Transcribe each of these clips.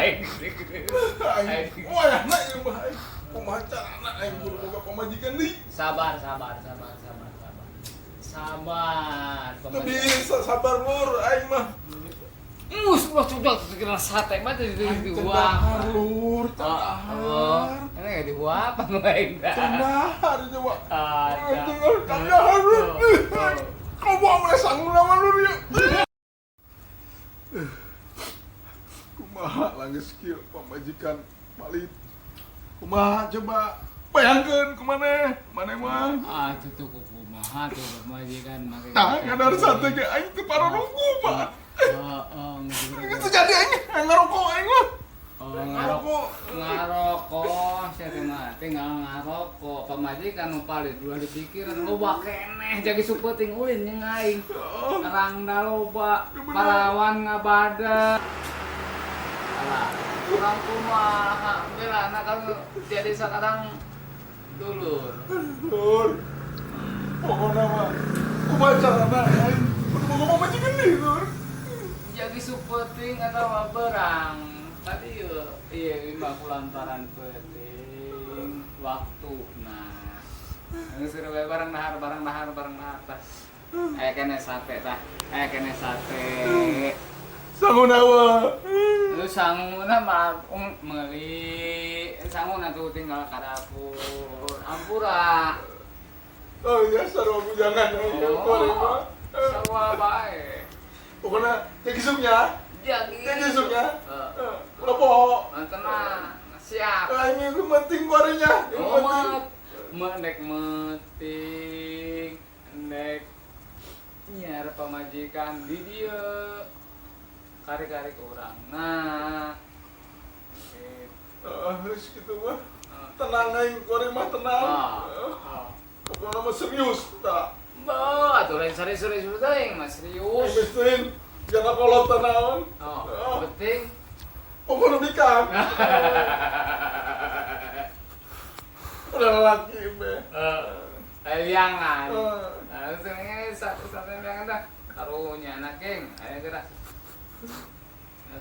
Aing. Aing wayahna ieu mah aing. Kumaha carana aing kudu boga pamajikan deui? Sabar, sabar, sabar, sabar, sabar. Sabar. Teu bisa sabar, Lur, aing mah. Mus, ulah sudah segera sate mah teh Aing di can gua. dahar, Lur, can Oh, dahar. ini nggak dihuapan aing dah. Can dahar coba. Ada. Can dahar, Lur. Kau bawa mulai sanggup nama Lur yuk. Kumaha langgeus kieu pamajikan palit. Kumaha coba bayangkeun kumaha maneh mah. Ah, itu tuh kumaha tuh pamajikan make. Tah ngadar sate ge aing teu parorongku, Pak. Heeh, Geus teu jadi aing ngarokok aing mah. Oh, ngarokok. Ngarokok, sia teh mah tinggal ngarokok. Pamajikan nu palit ulah dipikiran loba keneh jadi supeuting ulin jeung aing. Rangda loba, parawan ngabada. Alah, kurang kumaha belana kan jadi sekarang dulur. Lur. Pokokna mah kumaha carana aing kudu boga pamajikan deui, Lur. Jadi supeuting atau berang. Tadi iya mah kulantaran penting waktu nah. Geus bae barang dahar, barang dahar, barang dahar tah. Aya keneh sate tah. Aya keneh sate. Sanguna wa. Lu sanguna mah meuli sanguna tuh tinggal ka dapur. Ampura. Oh iya, sarua bujangan Oh, sarua bae. Pokoknya jadi supnya. Jadi Jadi supnya. Heeh. Ulah poho. Tenang, siap. Ah, ini yang penting kuarinya. Yang Oh, penting. nek metik, nek nyiar pamajikan di dieu. Kari-kari ke urang. Nah, gitu. Ah, geus kitu mah. Tenang aing kuari mah tenang. Ah. Pokoknya mah serius tah. Bah, atuh lain serius-serius teuing mah serius. Geus teuing jangan kolot naon. Oh, penting. Pokoknya nikah. Udah laki be. Liangan. Eh. Nah, sebenarnya satu liangan dah. Karunya anak geng, ayo gerak.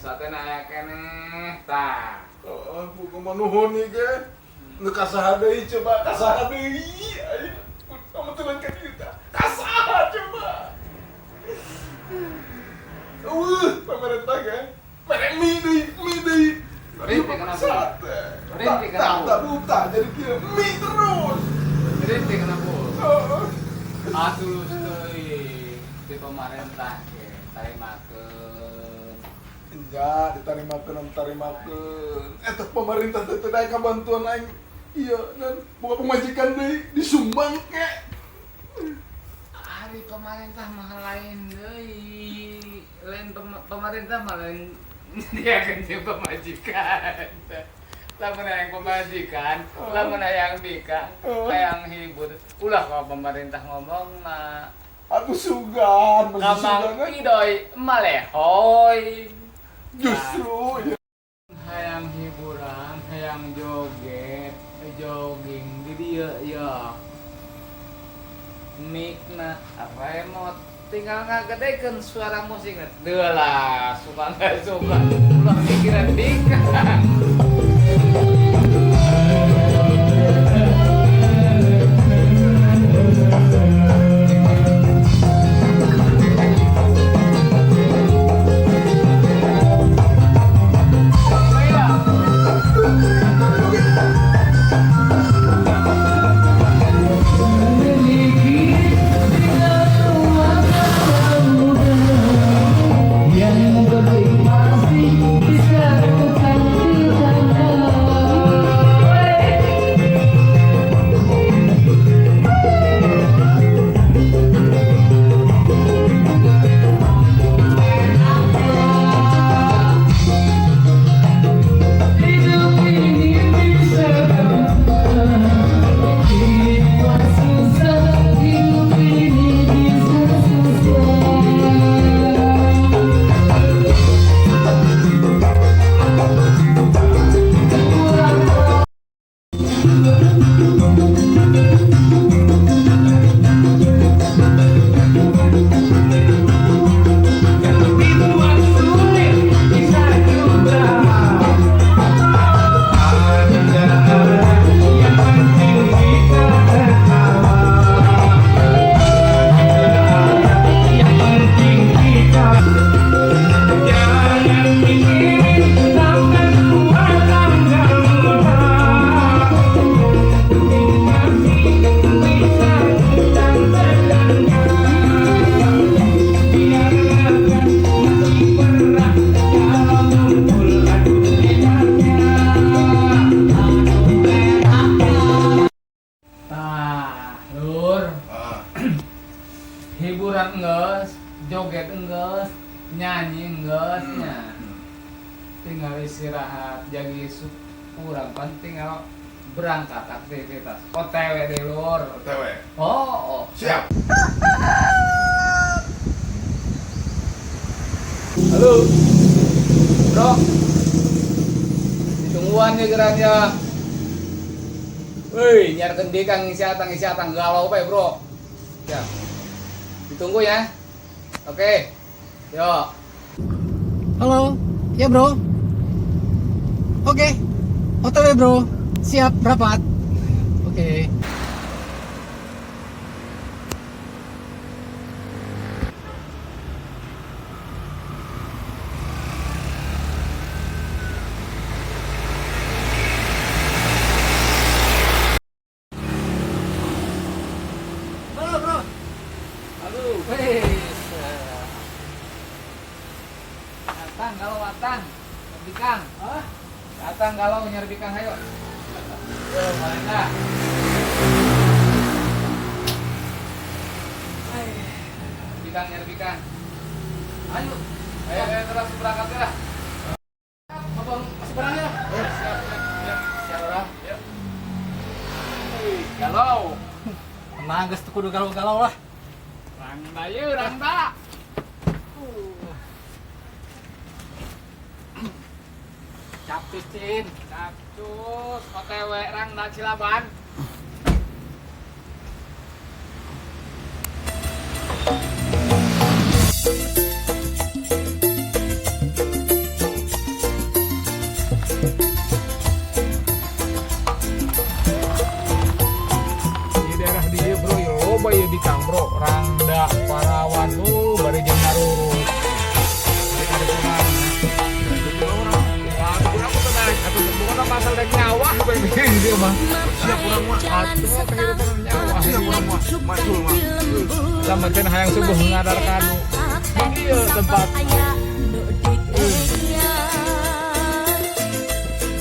Sate na aya keneh tah. Oh, buku mah nuhun ieu ge. Nu kasaha deui coba, kasaha deui. Aing kamu tuh lain ka dieu tah. Kasaha coba. Pemerintah ge. Mere mie deui, mie deui. Berhenti kenapa? Sate. Berhenti Tak, kenapa? tak, tak, jadi kieu mie terus. Berhenti kenapa? Heeh. Atuh teuing di pemerintah ge tarimakeun. Enggak, ditarimakeun, ditarimakeun. Eta pemerintah teh teu daek bantuan aing. Iya, dan boga pamajikan deui disumbang ke. Ari pemerintah mah lain deui. Lain pemerintah mah lain dia kan jeung pamajikan. Lamun hayang pamajikan, lamun hayang bikang, hayang hibur, ulah kalau pemerintah ngomong mah. Aku sugan, masih Kamang sugan kan? idoy malehoy. Justru ya. Hayang hiburan, hayang joget, jogging di dieu ya. Mikna remote tinggal ngagedekeun suara musik deuh lah, suka nggak suka ulah pikiran bikang. Yang penting pasti bisa tukang kita. Isuk kurang penting kalau berangkat aktivitas. OTW di luar. OTW. Oh. Siap. Halo. Bro. Ditungguan ya gerannya. Woi, nyarkeun bikang ngisi atang galau bae, Bro. Siap. Ditunggu ya. Oke. Yo. Halo, ya bro. Oke, OTW bro. Siap, rapat. Oke. Halo bro. Halo. Wes. Datang galau datang. Bikang. Hah? Datang galau nyari bikang ayo. Yo, mana? Bikang nyari bikang. Ayo. Ayo, ayo terus berangkat ya. Abang masih barangnya? Siap, siap, siap. Siap, orang. Yuk. Wih, galau. Tenang, geus teu kudu galau-galau lah. Rangda yeuh, rangda. Capcus, Cin. Capcus, OTW Rangda Cilaban. Di daerah dia bro, ya loba ya bikang bro, Rangda, Parawan, tuh bari jeung ngarurut. Pasal dek nyawa dia mah. Siap urang mah. Atuh kehidupan nyawa. Siap urang mah. Macul mah. Lamaten hayang subuh ngadar kanu. Ieu tempat.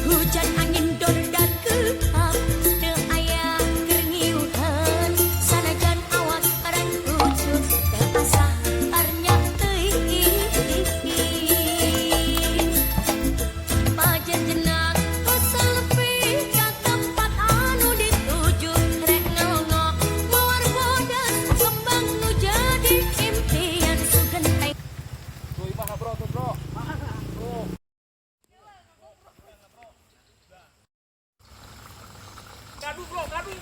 Hujan angin dor dan kehap teu aya keur ngiuhan sanajan awak rancucut teu asa arnya teuing pajenjenak salepi ka tempat anu dituju rek ngalongok mawar bodas kembang nu jadi impian sugan teh. Tuh imah bro tuh bro. Kadu bro, kadu.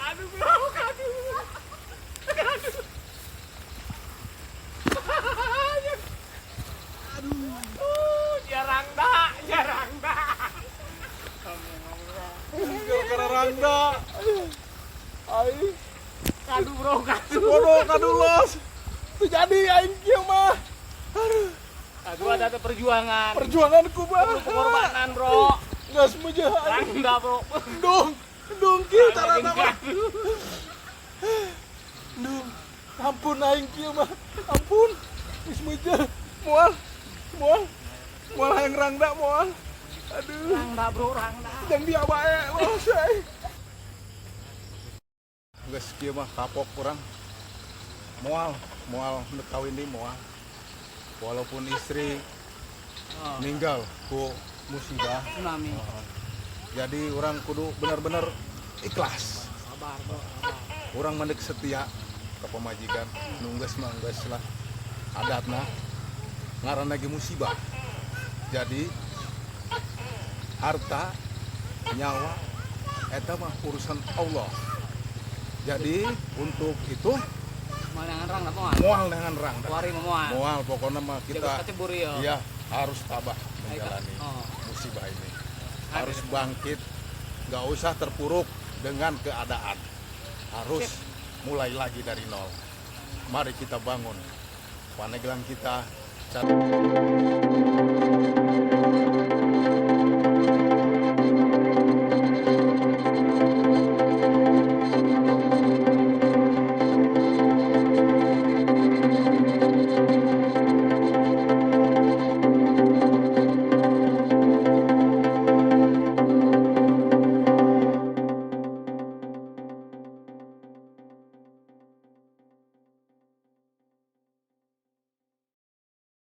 Aduh bro, kadu. Kadu. Aduh, jarang dah, jarang dah. Gara-gara Rangda. Aing Kadu bro, kadu. bodoh kadu los. Teu jadi aing kieu mah. Aduh, Aduh, ada perjuangan. perjuanganku mah. Pengorbanan bro. Geus meujeun aing. Rangda bro. Endung, endung kieu carana mah. Endung. Ampun aing kieu mah. Ampun. Geus meujeun. Moal. Moal. Moal hayang Rangda moal. Aduh. Rangda bro, Rangda. Jang dia bae los aing. Geus kieu mah kapok urang. Moal, moal nu kawin deui moal. Walaupun istri meninggal ku musibah. Tsunami. Jadi orang kudu benar-benar ikhlas. Sabar bro, sabar. Orang mendek setia ke pamajikan. Nu geus mah geus lah. Adatna ngaran lagi musibah. Jadi harta, nyawa eta mah urusan Allah. Jadi untuk itu Moal dengan Rangda moal. moal dengan Rangda. Kuari mah moal. Moal pokoknya mah Jago kita kecebur ya. iya harus tabah menjalani Oh. musibah ini. Harus bangkit, nggak usah terpuruk dengan keadaan. Harus mulai lagi dari nol. Mari kita bangun Pandeglang kita.